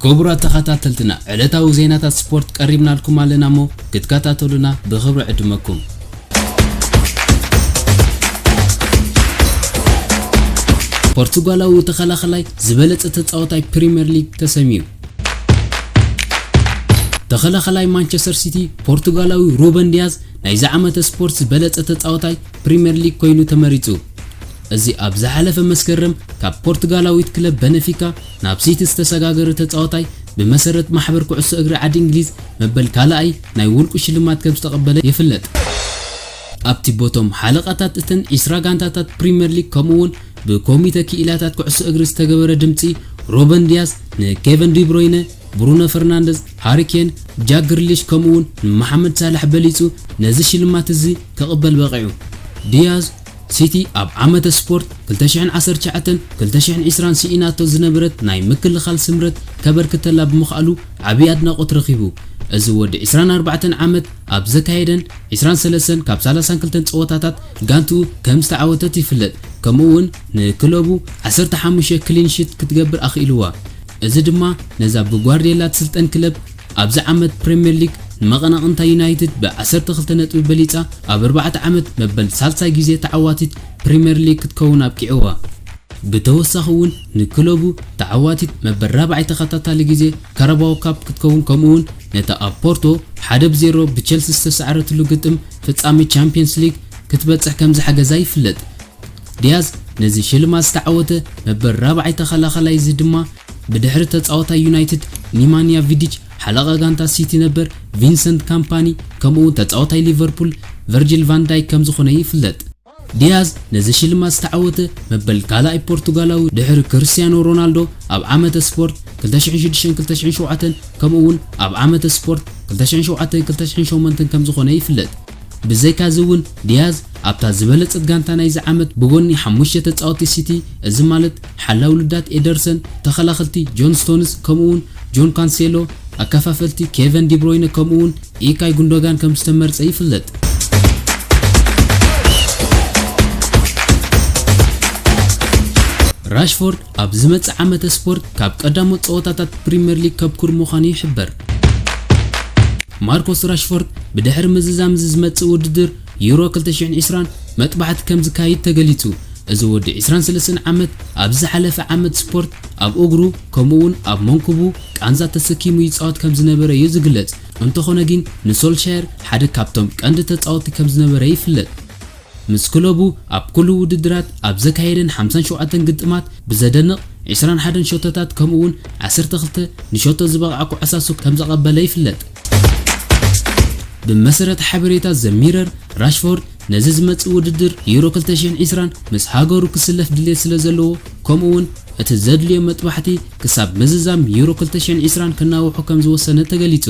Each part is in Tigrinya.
ክቡራት ተኸታተልትና፣ ዕለታዊ ዜናታት ስፖርት ቀሪብናልኩም ኣለና እሞ ክትከታተሉና ብኽብሪ ዕድመኩም። ፖርቱጋላዊ ተኸላኸላይ ዝበለጸ ተጻዋታይ ፕሪምየር ሊግ ተሰምዩ። ተኸላኸላይ ማንቸስተር ሲቲ ፖርቱጋላዊ ሩበን ዲያዝ ናይዚ ዓመተ ስፖርት ዝበለጸ ተጻዋታይ ፕሪምየር ሊግ ኮይኑ ተመሪጹ። እዚ ኣብ ዝሓለፈ መስከረም ካብ ፖርቱጋላዊት ክለብ በነፊካ ናብ ሲቲ ዝተሰጋገረ ተጻዋታይ፣ ብመሰረት ማሕበር ኩዕሶ እግሪ ዓዲ እንግሊዝ፣ መበል ካልኣይ ናይ ውልቁ ሽልማት ከም ዝተቐበለ ይፍለጥ። ኣብቲ ቦቶም ሓለቓታት እተን ዒስራ ጋንታታት ፕሪምየር ሊግ፣ ከምኡ እውን ብኮሚተ ክኢላታት ኩዕሶ እግሪ ዝተገበረ ድምጺ፣ ሩበን ዲያዝ ንኬቨን ዲብሮይነ፣ ብሩኖ ፈርናንደዝ፣ ሃሪ ኬን፣ ጃክ ግሪሊሽ ከምኡ እውን ንመሓመድ ሳላሕ በሊጹ ነዚ ሽልማት እዚ ክቕበል በቒዑ። ዲያዝ፣ ሲቲ ኣብ ዓመተ ስፖርት ክልተ ሽሕን ዓሰርተ ትሽዓተን ክልተ ሽሕን ዕስራን ስኢናቶ ዝነበረት ናይ ምክልኻል ስምረት ከበርክተላ ብምኽኣሉ ዓብዪ ኣድናቖት ረኺቡ። እዚ ወዲ ዕስራን ኣርባዕተን ዓመት ኣብ ዘካየደን ዕስራን ሰለስተን ካብ ሰላሳን ክልተን ጸወታታት ጋንትኡ ከም ዝተዓወተት ይፍለጥ። ከምኡ እውን ንክለቡ ዓሰርተ ሓሙሽተ ክሊን ሺት ክትገብር ኣኽኢልዋ። እዚ ድማ ነዛ ብጓርዲዮላ ትስልጠን ክለብ ኣብዚ ዓመት ፕሪምየር ሊግ ንመቐናቕንታ ዩናይትድ ብዓሰርተ ክልተ ነጥቢ በሊጻ ኣብ ኣርባዕተ ዓመት መበል ሳልሳይ ግዜ ተዓዋቲት ፕሪምየር ሊግ ክትከውን ኣብቂዕዋ። ብተወሳኺ እውን ንክለቡ ተዓዋቲት መበል ራብዓይ ተኸታታሊ ግዜ ካራባኦ ካፕ ክትከውን፣ ከምኡ እውን ነታ ኣብ ፖርቶ ሓደ ብ ዜሮ ብቸልሲ ዝተሰዓረትሉ ግጥም ፍጻሜ ቻምፒየንስ ሊግ ክትበጽሕ ከም ዝሓገዛ ይፍለጥ። ዲያዝ ነዚ ሽልማት ዝተዓወተ መበል ራብዓይ ተኸላኸላይ እዚ ድማ ብድሕሪ ተጻዋታይ ዩናይትድ ኒማንያ ቪዲች፣ ሓለቓ ጋንታ ሲቲ ነበር ቪንሰንት ካምፓኒ፣ ከምኡ እውን ተጻዋታይ ሊቨርፑል ቨርጂል ቫን ዳይክ ከም ዝኾነ ይፍለጥ። ዲያዝ ነዚ ሽልማት ዝተዓወተ መበል ካልኣይ ፖርቱጋላዊ ድሕሪ ክርስቲያኖ ሮናልዶ ኣብ ዓመተ ስፖርት ክልተ ሽሕን ሽዱሽተን ክልተ ሽሕን ሸውዓተን፣ ከምኡ እውን ኣብ ዓመተ ስፖርት ክልተ ሽሕን ሸውዓተን ክልተ ሽሕን ሸሞንተን ከም ዝኾነ ይፍለጥ። ብዘይካዚ እውን ዲያዝ ኣብታ ዝበለጸት ጋንታ ናይዚ ዓመት ብጎኒ ሓሙሽተ ተጻወትቲ ሲቲ፣ እዚ ማለት ሓላው ልዳት ኤደርሰን፣ ተኸላኸልቲ ጆን ስቶንስ ከምኡ እውን ጆን ካንሴሎ፣ ኣከፋፈልቲ ኬቨን ዲብሮይነ ከምኡ እውን ኢካይ ጉንዶጋን ከም ዝተመርጸ ይፍለጥ። ራሽፎርድ ኣብ ዝመጽእ ዓመተ ስፖርት ካብ ቀዳሞት ጸወታታት ፕሪምየር ሊግ ከብኩር ምዃኑ ይሕበር። ማርኮስ ራሽፎርድ ብድሕሪ ምዝዛም እዚ ዝመጽእ ውድድር ዩሮ ክልተ ሽሕን ዕስራን መጥባሕቲ ከም ዝካይድ ተገሊጹ። እዚ ወዲ ዕስራን ሰለስተን ዓመት ኣብ ዝሓለፈ ዓመት ስፖርት ኣብ እግሩ ከምኡ እውን ኣብ መንኩቡ ቃንዛ ተሰኪሙ ይጻወት ከም ዝነበረ እዩ ዝግለጽ። እንተኾነ ግን ንሶልሻየር ሓደ ካብቶም ቀንዲ ተጻወትቲ ከም ዝነበረ ይፍለጥ። ምስ ክለቡ ኣብ ኩሉ ውድድራት ኣብ ዘካየደን ሓምሳን ሸውዓተን ግጥማት ብዘደንቕ ዕስራን ሓደን ሸቶታት ከምኡ እውን ዓሰርተ ክልተ ንሸቶ ዝበቕዓ ኩዕሳሱ ከም ዘቐበለ ይፍለጥ። ብመሰረት ሓበሬታ ዘ ሚረር፣ ራሽፎርድ ነዚ ዝመጽእ ውድድር ዩሮ ክልተ ሽሕን ዕስራን ምስ ሃገሩ ክስለፍ ድሌት ስለ ዘለዎ፣ ከምኡ እውን እቲ ዘድልዮ መጥባሕቲ ክሳብ ምዝዛም ዩሮ ክልተ ሽሕን ዕስራን ክናውሖ ከም ዝወሰነ ተገሊጹ።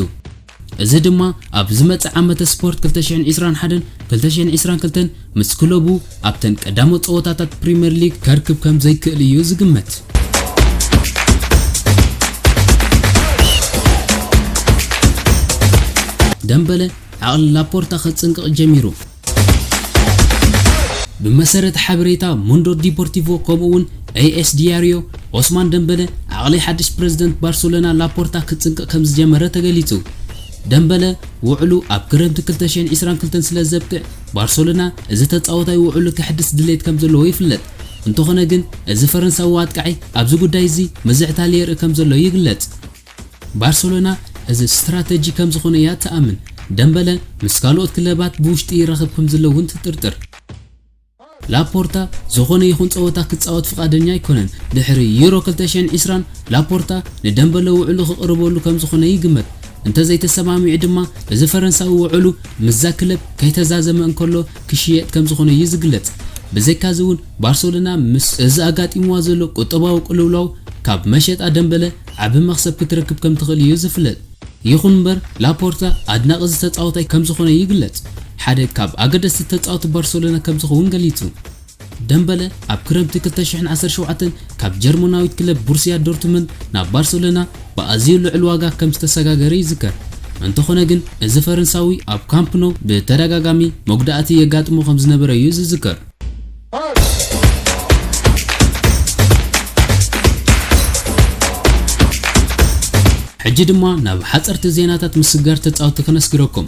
እዚ ድማ ኣብ ዝመጽእ ዓመተ ስፖርት ክልተ ሽሕን ዕስራን ሓደን ክልተ ሽሕን ዕስራን ክልተን ምስ ክለቡ ኣብተን ቀዳሞት ጸወታታት ፕሪምየር ሊግ ከርክብ ከም ዘይክእል እዩ ዝግመት። ደምበለ ዓቕሊ ላፖርታ ከጽንቅቕ ጀሚሩ። ብመሰረት ሓበሬታ ሙንዶ ዲፖርቲቮ ከምኡ እውን ኤኤስ ዲያሪዮ፣ ኦስማን ደምበለ ዓቕሊ ሓድሽ ፕረዚደንት ባርሰሎና ላፖርታ ክጽንቅቕ ከም ዝጀመረ ተገሊጹ። ደምበለ ውዕሉ ኣብ ክረምቲ ክልተ ሽሕን ዕስራን ክልተን ስለ ዘብቅዕ፣ ባርሰሎና እዚ ተጻዋታይ ውዕሉ ከሕድስ ድሌት ከም ዘለዎ ይፍለጥ። እንተኾነ ግን፣ እዚ ፈረንሳዊ ኣጥቃዒ ኣብዚ ጉዳይ እዚ ምዝዕታል የርኢ ከም ዘሎ ይግለጽ። ባርሰሎና እዚ ስትራተጂ ከም ዝኾነ እያ ትኣምን። ደምበለ ምስ ካልኦት ክለባት ብውሽጢ ይራኸብ ከም ዘሎ እውን ትጥርጥር። ላፖርታ ዝኾነ ይኹን ጸወታ ክጻወት ፍቓደኛ ኣይኮነን። ድሕሪ ዩሮ ክልተ ሽሕን ዕስራን ላፖርታ ንደምበለ ውዕሉ ክቕርበሉ ከም ዝኾነ ይግመት። እንተዘይተሰማሚዑ ድማ፣ እዚ ፈረንሳዊ ውዕሉ ምስዛ ክለብ ከይተዛዘመ እንከሎ ክሽየጥ ከም ዝኾነ እዩ ዝግለጽ። ብዘይካዚ እውን፣ ባርሰሎና ምስ እዚ ኣጋጢምዋ ዘሎ ቁጠባዊ ቅልውላው ካብ መሸጣ ደምበለ ዓቢ መኽሰብ ክትረክብ ከም ትኽእል እዩ ዝፍለጥ። ይኹን እምበር፣ ላፖርታ ኣድናቒ እዚ ተጻዋታይ ከም ዝኾነ ይግለጽ። ሓደ ካብ ኣገደስቲ ተጻወቲ ባርሰሎና ከም ዝኸውን ገሊጹ። ደምበለ ኣብ ክረምቲ ክልተ ሽሕን ዓሰርተ ሸውዓተን ካብ ጀርመናዊት ክለብ ቦሩስያ ዶርትሙንድ ናብ ባርሰሎና ብኣዝዩ ልዑል ዋጋ ከም ዝተሰጋገረ ይዝከር። እንተኾነ ግን፣ እዚ ፈረንሳዊ ኣብ ካምፕ ኖው ብተደጋጋሚ መጉዳእቲ የጋጥሞ ከም ዝነበረ እዩ ዝዝከር። ሕጂ ድማ ናብ ሓጸርቲ ዜናታት ምስግጋር ተጻወትቲ ከነስግረኩም።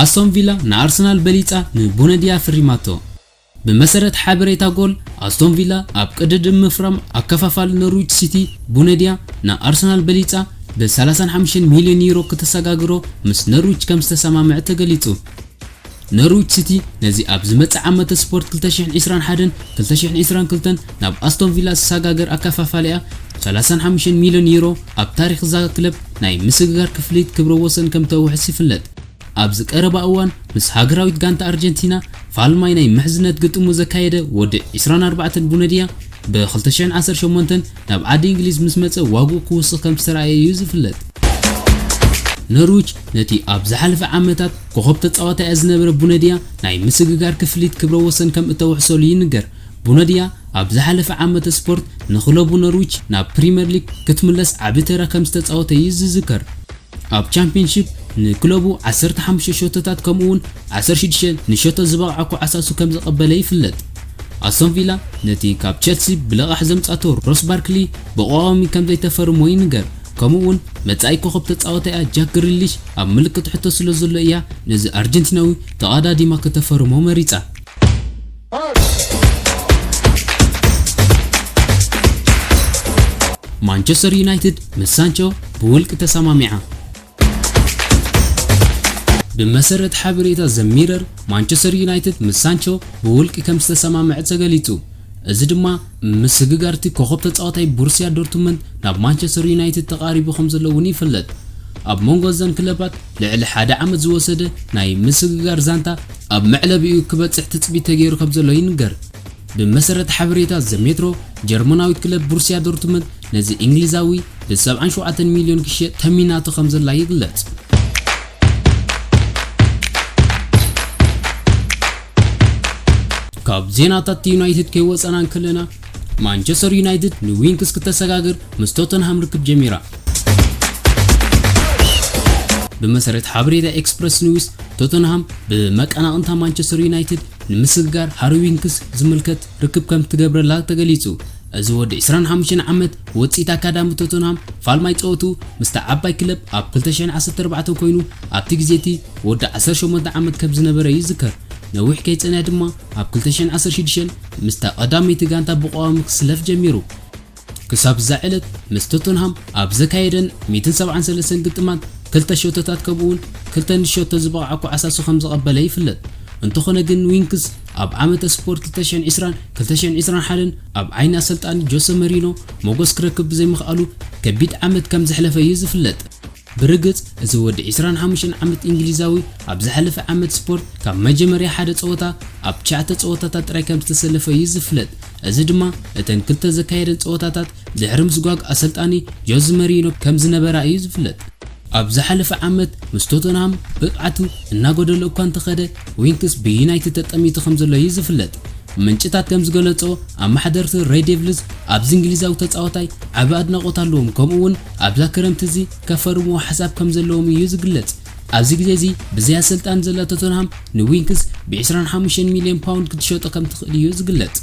ኣስቶን ቪላ ንኣርሰናል በሊጻ ንቡነድያ ኣፍሪማቶ። ብመሰረት ሓበሬታ ጎል፣ ኣስቶን ቪላ ኣብ ቅድድም ምፍራም ኣከፋፋሊ ኖርዊች ሲቲ ቡነድያ ንኣርሰናል በሊጻ ብ35 ሚልዮን ዩሮ ክተሰጋግሮ ምስ ኖርዊች ከም ዝተሰማምዐ ተገሊጹ። ኖርዊች ሲቲ ነዚ ኣብ ዝመጽእ ዓመተ ስፖርት ክልተ ሽሕን ዕስራን ሓደን ክልተ ሽሕን ዕስራን ክልተን ናብ ኣስቶን ቪላ ዝሰጋገር ኣከፋፋሊኣ ሰላሳን ሓሙሽተን ሚልዮን ዩሮ ኣብ ታሪኽ እዛ ክለብ ናይ ምስግጋር ክፍሊት ክብረ ወሰን ከም ተውሕስ ይፍለጥ። ኣብዚ ቀረባ እዋን ምስ ሃገራዊት ጋንታ ኣርጀንቲና ፋልማይ ናይ ምሕዝነት ግጥሙ ዘካየደ ወዲ ዕስራን ኣርባዕተን ቡነድያ ብ ክልተ ሽሕን ዓሰርተ ሸሞንተን ናብ ዓዲ እንግሊዝ ምስ መጸ ዋግኡ ክውስኽ ከም ዝተራእየ እዩ ዝፍለጥ። ኖርዊች ነቲ ኣብ ዝሓለፈ ዓመታት ኮኸብ ተጻዋታይ ዝነበረ ቡነድያ ናይ ምስግጋር ክፍሊት ክብረ ወሰን ከም እተውሕሰሉ ይንገር። ቡነድያ ኣብ ዝሓለፈ ዓመተ ስፖርት ንክለቡ ኖርዊች ናብ ፕሪምየር ሊግ ክትምለስ ዓቢ ተራ ከም ዝተጻወተ እዩ ዝዝከር። ኣብ ቻምፒየንሺፕ ንክለቡ ዓሰርተ ሓሙሽተ ሸቶታት ከምኡ እውን ዓሰርተ ሽዱሽተ ንሸቶ ዝበቕዓ ኩዓሳሱ ከም ዘቐበለ ይፍለጥ። ኣስቶን ቪላ ነቲ ካብ ቸልሲ ብለቓሕ ዘምጻቶ ሮስ ባርክሊ ብቋዋሚ ከም ዘይተፈርሞ ይንገር። ከምኡ እውን መጻኢ ኮኸብ ተጻዋታያ ጃክ ግሪሊሽ ኣብ ምልክት ሕቶ ስለ ዘሎ እያ ነዚ ኣርጀንቲናዊ ተቐዳዲማ ከተፈርሞ መሪጻ። ማንቸስተር ዩናይትድ ምስ ሳንቾ ብውልቂ ተሰማሚዓ። ብመሰረት ሓበሬታ ዘ ሚረር፣ ማንቸስተር ዩናይትድ ምስ ሳንቾ ብውልቂ ከም ዝተሰማምዐ ተገሊጹ። እዚ ድማ ምስግጋርቲ ኮኸብ ተጻዋታይ ቦሩስያ ዶርትመንድ ናብ ማንቸስተር ዩናይትድ ተቓሪቡ ከም ዘሎ እውን ይፍለጥ። ኣብ መንጎ እዘን ክለባት ልዕሊ ሓደ ዓመት ዝወሰደ ናይ ምስግጋር ዛንታ ኣብ መዕለቢኡ ክበጽሕ ትጽቢት ተገይሩ ከም ዘሎ ይንገር። ብመሰረት ሓበሬታ ዘ ሜትሮ፣ ጀርመናዊት ክለብ ቦሩስያ ዶርትመንድ ነዚ እንግሊዛዊ ብ ሰብዓን ሸውዓተን ሚልዮን ክሸጥ ተሚናቶ ከም ዘላ ይግለጽ። ካብ ዜናታት ዩናይትድ ከይወጸና እንከለና፣ ማንቸስተር ዩናይትድ ንዊንክስ ክተሰጋግር ምስ ቶተንሃም ርክብ ጀሚራ። ብመሰረት ሓበሬታ ኤክስፕረስ ኒውስ፣ ቶተንሃም ብመቀናቕንታ ማንቸስተር ዩናይትድ ንምስግጋር ሃሪ ዊንክስ ዝምልከት ርክብ ከም ትገብረላ ተገሊጹ። እዚ ወዲ ዕስራን ሓሙሽተን ዓመት ውጽኢት ኣካዳሚ ቶተንሃም ፋልማይ ጸወቱ ምስታ ዓባይ ክለብ ኣብ ክልተ ሽሕን ዓሰርተ ኣርባዕተን ኮይኑ፣ ኣብቲ ግዜ እቲ ወዲ ዓሰርተ ሸሞንተ ዓመት ከም ዝነበረ ይዝከር። ነዊሕ ከይጸንሐ ድማ ኣብ ክልተ ሽሕን ዓሰርተ ሽዱሽተን ምስታ ቀዳመይቲ ጋንታ ብቐዋሚ ክስለፍ ጀሚሩ። ክሳብ እዛ ዕለት ምስ ቶተንሃም ኣብ ዘካየደን ሚእትን ሰብዓን ሰለስተን ግጥማት ክልተ ሸቶታት ከምኡውን ክልተ ንሸቶ ዝበቕዓ ኩዓሳሱ ከም ዘቐበለ ይፍለጥ። እንተኾነ ግን ዊንክስ ኣብ ዓመተ ስፖርት ክልተ ሽሕን ዕስራን ክልተ ሽሕን ዕስራን ሓደን ኣብ ዓይኒ ኣሰልጣኒ ጆሰ መሪኖ ሞገስ ክረክብ ብዘይምኽኣሉ ከቢድ ዓመት ከም ዘሕለፈ እዩ ዝፍለጥ። ብርግጽ፣ እዚ ወዲ ዕስራን ሓሙሽተን ዓመት እንግሊዛዊ ኣብ ዝሓለፈ ዓመት ስፖርት ካብ መጀመርያ ሓደ ጸወታ ኣብ ትሽዓተ ጸወታታት ጥራይ ከም ዝተሰለፈ እዩ ዝፍለጥ። እዚ ድማ እተን ክልተ ዘካየደን ጸወታታት ድሕሪ ምስጓግ ኣሰልጣኒ ጆዝ መሪኖ ከም ዝነበራ እዩ ዝፍለጥ። ኣብ ዝሓለፈ ዓመት ምስ ቶተንሃም ብቕዓቱ እናጎደሎ እኳ እንተኸደ፣ ዊንክስ ብዩናይትድ ተጠሚቱ ከም ዘሎ እዩ ዝፍለጥ። ምንጭታት ከም ዝገለጾ፣ ኣመሓደርቲ ሬድ ዴቭልስ ኣብዚ እንግሊዛዊ ተጻዋታይ ዓቢ ኣድናቖት ኣለዎም፣ ከምኡ እውን ኣብዛ ክረምቲ እዚ ከፈርምዎ ሓሳብ ከም ዘለዎም እዩ ዝግለጽ። ኣብዚ ግዜ እዚ ብዘይ ኣሰልጣኒ ዘላ ቶተንሃም ንዊንክስ ብ ዕስራን ሓሙሽተን ሚልዮን ፓውንድ ክትሸጦ ከም ትኽእል እዩ ዝግለጽ።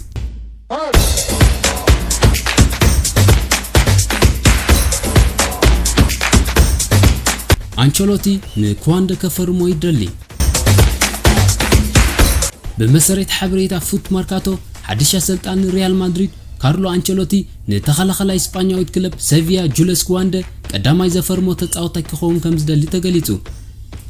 ኣንቸሎቲ ንክዋንደ ከፈርሞ ይደሊ። ብመሰረት ሓበሬታ ፉት ማርካቶ፣ ሓድሽ ኣሰልጣኒ ሪያል ማድሪድ ካርሎ ኣንቸሎቲ ንተኸላኸላይ ስጳኛዊት ክለብ ሰቪያ ጁለስ ክዋንደ ቀዳማይ ዘፈርሞ ተጻዋታይ ክኸውን ከም ዝደሊ ተገሊጹ።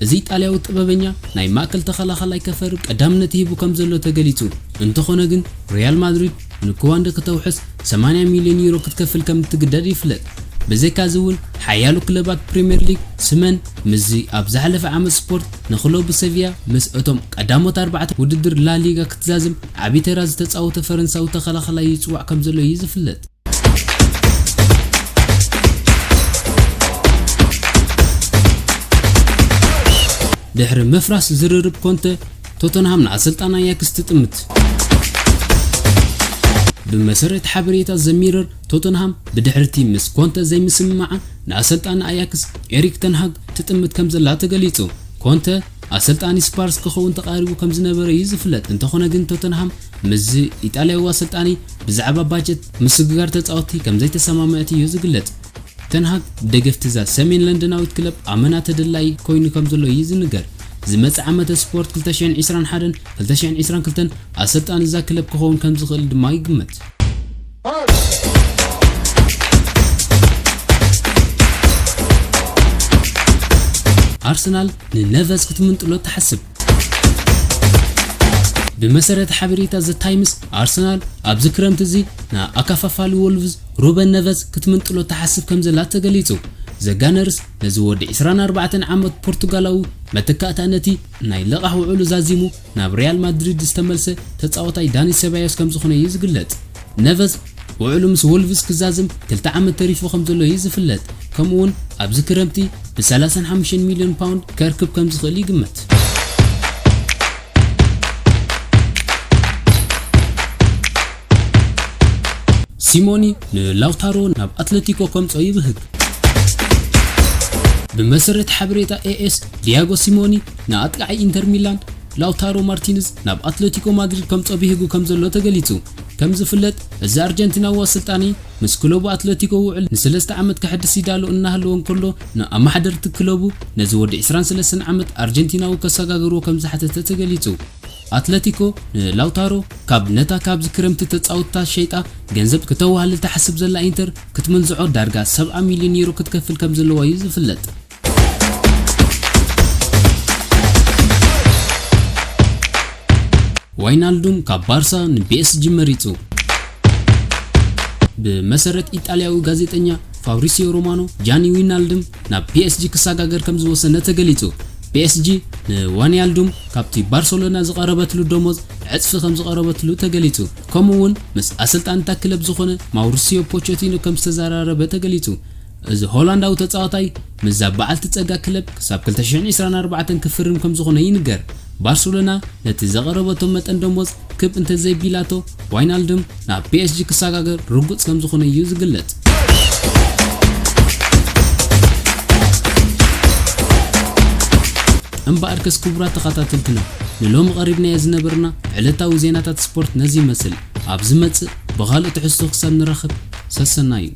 እዚ ኢጣልያዊ ጥበበኛ ናይ ማእከል ተኸላኸላይ ከፈርም ቀዳምነት ሂቡ ከም ዘሎ ተገሊጹ። እንተኾነ ግን ሪያል ማድሪድ ንክዋንደ ክተውሕስ ሰማንያ ሚልዮን ዩሮ ክትከፍል ከም እትግደድ ይፍለጥ። ብዘይካዚ እውን ሓያሎ ክለባት ፕሪምየር ሊግ ስመን ምስዚ ኣብ ዝሓለፈ ዓመት ስፖርት ንክለቡ ሰቪያ ምስ እቶም ቀዳሞት ኣርባዕተ ውድድር ላሊጋ ክትዛዝም ዓቢ ተራ ዝተጻወተ ፈረንሳዊ ተኸላኸላይ ይጽዋዕ ከም ዘሎ እዩ ዝፍለጥ። ድሕሪ ምፍራስ ዝርርብ ኮንተ፣ ቶተንሃም ንኣሰልጣን ኣያክስ ትጥምት። ብመሰረት ሓበሬታ ዘ ሚረር፣ ቶተንሃም ብድሕርቲ ምስ ኮንተ ዘይምስምማዓ ንኣሰልጣን ኣያክስ ኤሪክ ተንሃግ ትጥምት ከም ዘላ ተገሊጹ። ኮንተ ኣሰልጣኒ ስፓርስ ክኸውን ተቓሪቡ ከም ዝነበረ እዩ ዝፍለጥ። እንተኾነ ግን ቶተንሃም ምስዚ ኢጣልያዊ ኣሰልጣኒ ብዛዕባ ባጀት ምስግጋር ተጻወትቲ ከም ዘይተሰማምዐት እዩ ዝግለጽ። ተንሃግ ደገፍቲ እዛ ሰሜን ለንደናዊት ክለብ ኣመና ተደላዪ ኮይኑ ከም ዘሎ እዩ ዝንገር። ዝመጽእ ዓመተ ስፖርት ክልተ ሽሕን ዕስራን ሓደን ክልተ ሽሕን ዕስራን ክልተን ኣሰልጣኒ እዛ ክለብ ክኸውን ከም ዝኽእል ድማ ይግመት። ኣርሰናል ንነቨዝ ክትምንጥሎ ትሓስብ። ብመሰረት ሓበሬታ ዘ ታይምስ፣ ኣርሰናል ኣብዚ ክረምቲ እዚ ንኣከፋፋሊ ወልቭዝ ሩበን ነቨዝ ክትምንጥሎ ትሓስብ ከም ዘላ ተገሊጹ። ዘጋነርስ ነዚ ወዲ ዕስራን ኣርባዕተን ዓመት ፖርቱጋላዊ መተካእታ ነቲ ናይ ልቓሕ ውዕሉ ዛዚሙ ናብ ሪያል ማድሪድ ዝተመልሰ ተጻዋታይ ዳኒ ሰባዮስ ከም ዝኾነ እዩ ዝግለጽ። ነቨዝ ውዕሉ ምስ ወልቭስ ክዛዝም ክልተ ዓመት ተሪፉ ከም ዘሎ እዩ ዝፍለጥ። ከምኡ እውን ኣብዚ ክረምቲ ብ ሰላሳን ሓሙሽተን ሚልዮን ፓውንድ ከርክብ ከም ዝኽእል ይግመት። ሲሞኒ ንላውታሮ ናብ ኣትለቲኮ ከምጾ ይብህግ። ብመሰረት ሓበሬታ ኤ ኤስ፣ ዲያጎ ሲሞኒ ንኣጥቃዓይ ኢንተር ሚላን ላውታሮ ማርቲንዝ ናብ ኣትለቲኮ ማድሪድ ከምጾ ብህጉ ከም ዘሎ ተገሊጹ። ከም ዝፍለጥ፣ እዚ ኣርጀንቲናዊ ኣሰልጣኒ ምስ ክለቡ ኣትለቲኮ ውዕል ንሰለስተ ዓመት ከሐድስ ይዳሎ እናሃለወ እንከሎ፣ ንኣማሕደርቲ ክለቡ ነዚ ወዲ ዕስራን ሰለስተን ዓመት ኣርጀንቲናዊ ከሰጋግርዎ ከም ዝሓተተ ተገሊጹ። ኣትለቲኮ ንላውታሮ ካብ ነታ ካብዚ ክረምቲ ተጻወትታ ሸይጣ ገንዘብ ክተዋህልል ትሓስብ ዘላ ኢንተር ክትመንዝዖ ዳርጋ ሰብዓ ሚልዮን ዩሮ ክትከፍል ከም ዘለዋ እዩ ዝፍለጥ። ዋይናልዱም ካብ ባርሳ ን ፒ ኤስ ጂ መሪጹ። ብመሰረት ኢጣልያዊ ጋዜጠኛ ፋብሪሲዮ ሮማኖ፣ ጃኒ ዊናልድም ናብ ፒ ኤስ ጂ ክሰጋገር ከም ዝወሰነ ተገሊጹ። ፒ ኤስ ጂ ንዋንያልዱም ካብቲ ባርሰሎና ዝቐረበትሉ ደሞዝ ዕጽፊ ከም ዝቐረበትሉ ተገሊጹ። ከምኡ እውን ምስ ኣሰልጣኒ እታ ክለብ ዝኾነ ማውሪሲዮ ፖቸቲኖ ከም ዝተዘራረበ ተገሊጹ። እዚ ሆላንዳዊ ተጻዋታይ ምስዛ በዓልቲ ጸጋ ክለብ ክሳብ ክልተ ሽሕን ዕስራን ኣርባዕተን ክፍርም ከም ዝኾነ ይንገር። ባርሰሎና ነቲ ዘቐረበቶ መጠን ደሞዝ ክብ እንተዘይቢላቶ፣ ዋይናልድም ናብ ፒ ኤስ ጂ ክሰጋገር ርጉጽ ከም ዝኾነ እዩ ዝግለጽ። እምበኣርከስ ክቡራት ተኸታተልትና፣ ንሎሚ ቀሪብናዮ ዝነበርና ዕለታዊ ዜናታት ስፖርት ነዚ ይመስል። ኣብ ዝመጽእ ብኻልእ ትሕዝቶ ክሳብ ንራኸብ፣ ሰሰናዩ።